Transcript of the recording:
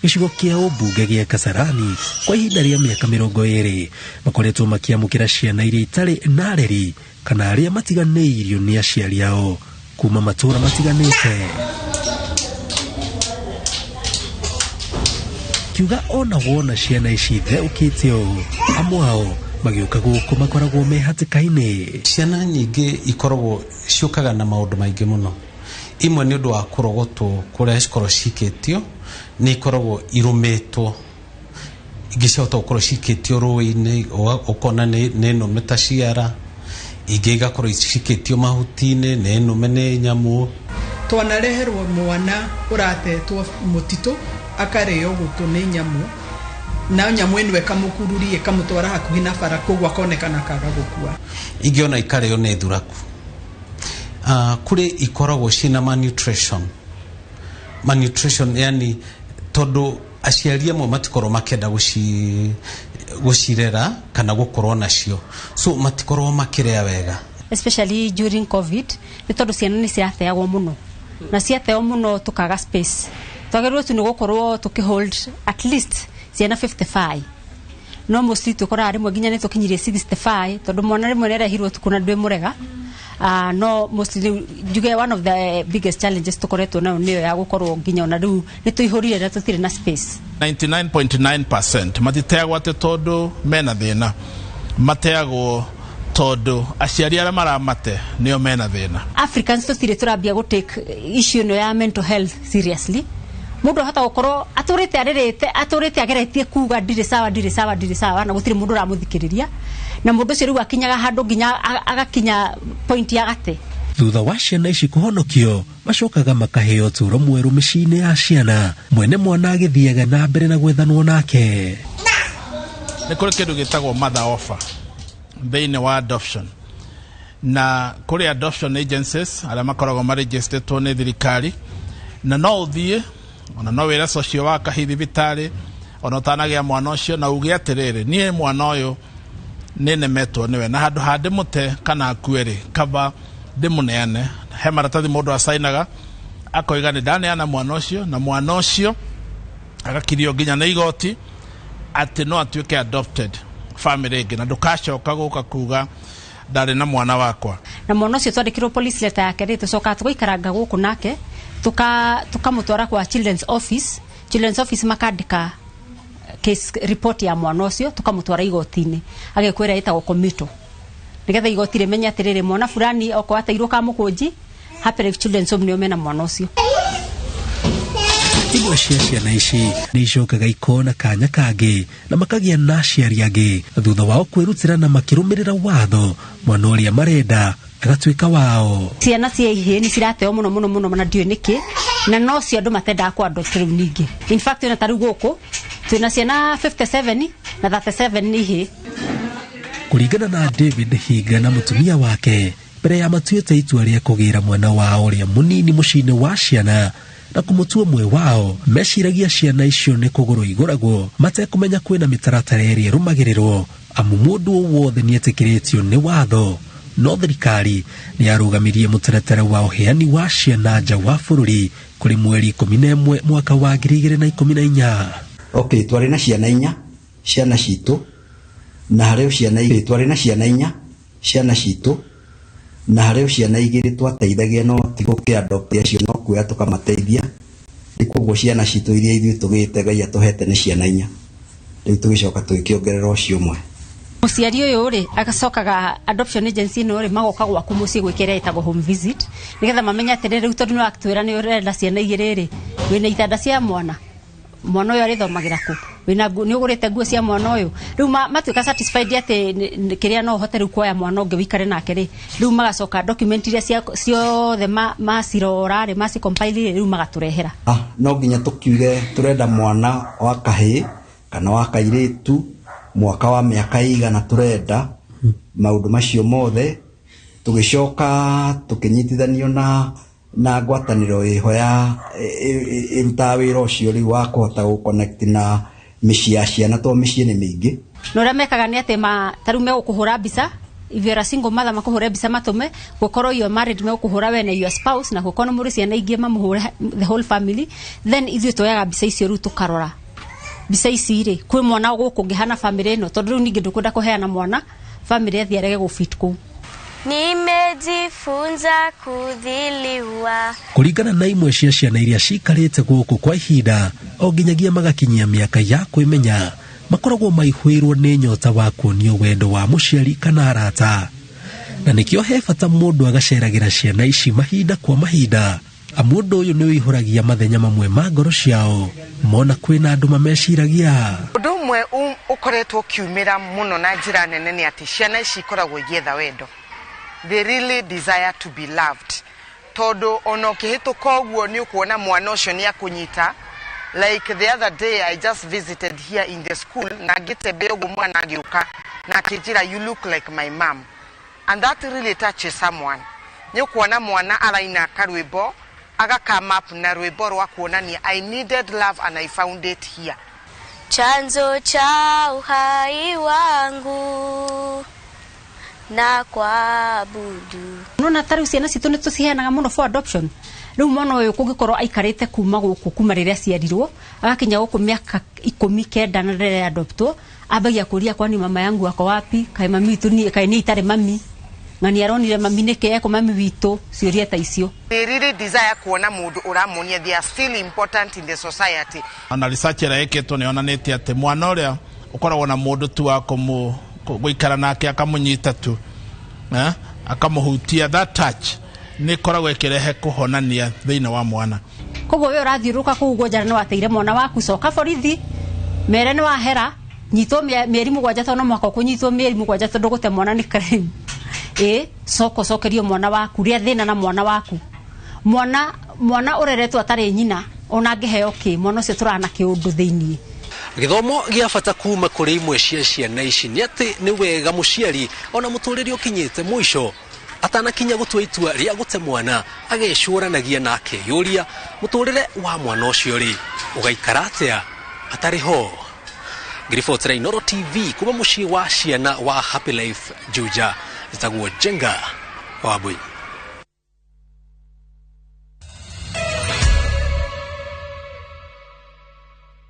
Gĩcigo kĩa ũmbunge gĩa Kasarani kwa ihinda rĩa mĩaka 20 makoretwo makĩamũkĩra ciana iria itarĩ na areri kana arĩa matiganĩirio nĩ aciari ao kuma matũũra matiganĩte. Kiuga ona wona ciana ici theũkĩte ũũ, amwe ao magĩũka gũkũ makoragwo me hatĩka-inĩ. Ciana nyingĩ ikoragwo ciũkaga na maũndũ maingĩ mũno. Imwe nĩ ũndũ wa kũrogotwo kũrĩa cikoragwo cikĩtio, nĩ ikoragwo irũmĩtwo. Ingĩ ciahota gũkorwo cikĩtio rũĩ-inĩ, ũkona nĩ nũme ta ciara. Ingĩ igakorwo cikĩtio mahuti-inĩ, nĩ nũme nĩ nyamũ. Twanareherwo mwana ũratetwo mũtitũ, akarĩo gũtũ nĩ nyamũ, na nyamũ ĩno ĩkamũkururia ĩkamũtwara hakuhĩ na bara, koguo akonekana akaga gũkua. Ingĩ ona ikarĩo nĩ thuraku. Kũrĩ ikoragwo ciĩna malnutrition. Malnutrition yani tondũ aciari amwe matikorwo makĩenda gũcirera kana gũkorwo nacio, so matikorwo makĩrĩa wega. Especially during COVID, nĩ tondũ ciana nĩ cirateagwo mũno, na ciateo mũno tũkaga space. Twagĩrĩirwo tu nĩ gũkorwo tũkĩ hold at least ciana 55, no mostly tũkoraga rĩmwe nginya nĩ tũkinyirie 65, tondũ mwana rĩmwe nĩ arehirwo tukũ na ndwĩ mũrega. No mostly rĩu njuge one of the biggest challenges tũkoretwo nayo nĩyo ya gũkorwo nginya ona rĩu nĩ tũihũrire na tũtirĩ na space. 99.9% matiteagwo atĩ tondũ mena thĩna, mateagwo tondũ aciari arĩa maramate nĩo mena thĩna. Africans tũtirĩ tũrambia gũ take issue ĩno ya mental health seriously. Mũndũ ahota gũkorwo atũrĩte arĩrĩte, atũrĩte ageretie kuga ndirĩ sawa, ndirĩ sawa, ndirĩ sawa, na gũtirĩ mũndũ ũramũthikĩrĩria, na mũndũ ũcio rĩu akinyaga handũ nginya agakinya point ya gate. Thutha wa ciana ici kũhonokio, macokaga makaheo ũtũũro mwerũ mĩciĩ-inĩ ya ciana, mwene mwana agĩthiaga na mbere na gwethanwo nake. Nĩ kũrĩ kĩndũ gĩtagwo mother offer thĩinĩ wa adoption, na kũrĩ adoption agencies arĩa makoragwo marĩgĩstĩtwo nĩ thirikari, na no ũthiĩ ona no wĩre social worker hihi thibitarĩ ona ũtanagĩa mwana ũcio, na uge atĩrĩrĩ, niĩ mwana ũyũ nĩ nemetwo nĩwe, na handũ ha ndĩmũte kana akue rĩ, kaba ndĩmũneane. He maratathi mũndũ acainaga akoiga nĩ ndaneana mwana ũcio, na mwana ũcio agakirio nginya nĩ igoti atĩ no atuĩke adopted family ĩngĩ, na ndũkacoka gũka kuga ndarĩ na mwana wakwa. Na mwana ũcio twandĩkĩrwo police letter yake rĩ, tũcokaga tũgaikaranga gũkũ nake, tukamũtwara kwa children's office. Children's office makandĩka case report ya mwana ũcio, tukamũtwara igoti-inĩ, agĩkwĩra ĩtagwo committal, nĩgetha igoti rĩmenye atĩrĩrĩ, mwana fulani okorwo ateirwo Kamũkũnji, Happy Life Children's Home nĩo mena mwana ũcio. Imwe cia ciana ici nĩ icokaga ikona kanya kangĩ na makagĩa na aciari angĩ thutha wao kwĩrutĩra na makĩrũmĩrĩra watho, mwana ũrĩa marenda agatuĩka wao. Ciana cia ihĩĩ nĩ cirateo mũno mũno mũno, na ndiũĩ nĩkĩ, na no cio andũ matendaga kũ adopt rĩu ningĩ. In fact, ona ta rĩu gũkũ twĩna ciana 57 na 37 nĩ ihĩĩ. Kũringana na David Hinga na mũtumia wake, mbere ya matuĩte itua rĩa kũgĩra mwana wao ũrĩa mũnini mũciĩ-inĩ wa ciana na kũmũtua ũmwe wao, meciragia ciana icio nĩ kũgũrwo igũragwo, matekũmenya kwĩna mĩtaratara ĩrĩa ĩrũmagĩrĩrwo, amu mũndũ o wothe nĩ etĩkĩrĩtio nĩ watho. No thirikari nĩ yarũgamirie mũtaratara wa ũheani wa ciana nja wa bũrũri kũrĩ mweri 11 mwaka wa 2014. Okay, twarĩ na ciana inya, ciana citũ, na harĩ o ciana igĩrĩ, twarĩ na ciana inya, ciana citũ, na harĩ o ciana igĩrĩ twateithagia, no ti gũkĩ adopt acio, no kuoya tũkamateithia. Rĩu koguo ciana citũ iria ithuĩ tũgĩte Ngai atũhete nĩ ciana inya, rĩu tũgĩcoka tũgĩkĩongerera ũcio ũmwe. Mũciari ũyũ rĩ, agacokaga adoption agency ĩno rĩ, magoka gwaku mũciĩ gwĩka ĩrĩa ĩtagwo home visit, nĩgetha mamenye atĩrĩrĩ, rĩu tondũ nĩ watwĩra nĩ ũrenda ciana igĩrĩ rĩ, wĩna itanda cia mwana, mwana ũyũ arĩthomagĩra kũ, wĩna nĩ ũgũrĩte nguo cia mwana ũyũ. Rĩu matuĩka satisfied atĩ kĩrĩa no ũhote rĩu kuoya mwana ũngĩ ũikare nake rĩ, rĩu magacoka document iria ciothe macirora rĩ, macicompile rĩ, rĩu magatũrehera. No nginya tũkiuge tũrenda mwana wa kahĩĩ kana wa kairĩtu, mwaka wa mĩaka ĩigana tũrenda, maũndũ macio mothe tũgĩcoka tũkĩnyitithanio na ngwatanĩro ĩho ya ĩrutaga wĩra ũcio rĩu wa kũhota gũ connect na mĩciĩ ya ciana, tondũ mĩciĩ nĩ mĩingĩ. Na ũrĩa mekaga nĩ atĩ ta rĩu megũkũhũra mbica If you are a single mother, makũhũre mbica matũme. Gũkorwo you are married, megũkũhũra we na your spouse, na gũkorwo nĩ mũrĩ ciana ingĩ, mamũhũre the whole family. Then ithuĩ tuoyaga mbica icio, rĩu tũkarora mbica ici rĩ, kwĩ mwana gũkũ ũngĩhana family ĩno, tondũ rĩu ningĩ ndũkwenda kũheana mwana family ĩthiĩ arege gũfit kũu. Nimejifunza kudhiliwa. Kũringana na imwe cia ciana iria cikarĩte gũkũ kwa ihinda o nginyagia magakinyia mĩaka ya kwĩmenya, makoragwo maihũirwo nĩ nyota wa kuonio wendo wa mũciari kana arata, na nĩkĩo he bata mũndũ agaceragĩra ciana ici mahinda kwa mahinda, amu ũndũ ũyũ nĩ ũihũragia mathenya mamwe ma ngoro ciao mona kwĩna andũ mameciragia. Ũndũ ũmwe ũkoretwo ũkiumĩra mũno na njĩra nene nĩ atĩ ciana ici ikoragwo igĩetha wendo. They really desire to be loved, tondũ ona ũkĩhĩtũka ũguo nĩ ũkuona mwana ũcio nĩ akũnyita. Like the other day I just visited here in the school, na ngĩtembea ũguo, mwana agĩũka na akĩnjĩra, "You look like my mom," and that really touches someone. Nĩ ũkuona mwana araina karwĩmbo, aga come up na rwĩmbo rwa kuonania, "I needed love and I found it here." Chanzo cha uhai wangu na kuabudu. Nona ta rĩu ciana citũ nĩ tũciheanaga mũno for adoption. Rĩu mwana ũyũ kũngĩkorwo aikarĩte kuma gũkũ kuma rĩrĩa aciarirwo agakinya gũkũ mĩaka 19 na rĩrĩa adoptwo, ambagia kũria, "Kwani mama yangu ako wapi? Kaĩ mami witũ ni kaĩ niĩ itarĩ mami? Ng'ani aronire mami nĩkĩ eko mami witũ?" Ciũria ta icio. They really desire kuona mũndũ ũramonia they are still important in the society. Ona research ĩrĩa ĩkĩtwo nĩ yonanĩtie atĩ mwana ũrĩa ũkoragwo na mũndũ tu wa gũikara nake, akamũnyita tu, akamũhutia, that touch nĩ ĩkoragwo ĩkĩrehe kũhonania thĩinĩ wa mwana. Koguo we ũrathiũrũrũka kũu ũguo njara nĩ wateire mwana waku, coka borithi, mere nĩ wahera, nyitwo mĩeri 7, tondũ no mũhaka ũkũnyitwo mĩeri 7, tondũ gũte mwana nĩ crime. Ĩ coka ũcokerio mwana waku. Rĩa thĩna na mwana waku. Mwana ũreretwo atarĩ nyina, ona angĩheo kĩ, mwana ũcio tũrana kĩũndũ thĩiniĩ. Gĩthomo gĩa bata kuma kũrĩ imwe cia ciana ici nĩ atĩ nĩ wega mũciari ona mũtũrĩre ũkinyĩte mũico atanakinya gũtua itua rĩa gũte mwana, agecũranagia na akeyũria mũtũrĩre wa mwana ũcio rĩ ũgaikara atĩa atarĩ ho. Ngiribotera Inooro TV kuma mũciĩ wa ciana wa Happy Life Juja, njĩtagwo Njenga Wambui.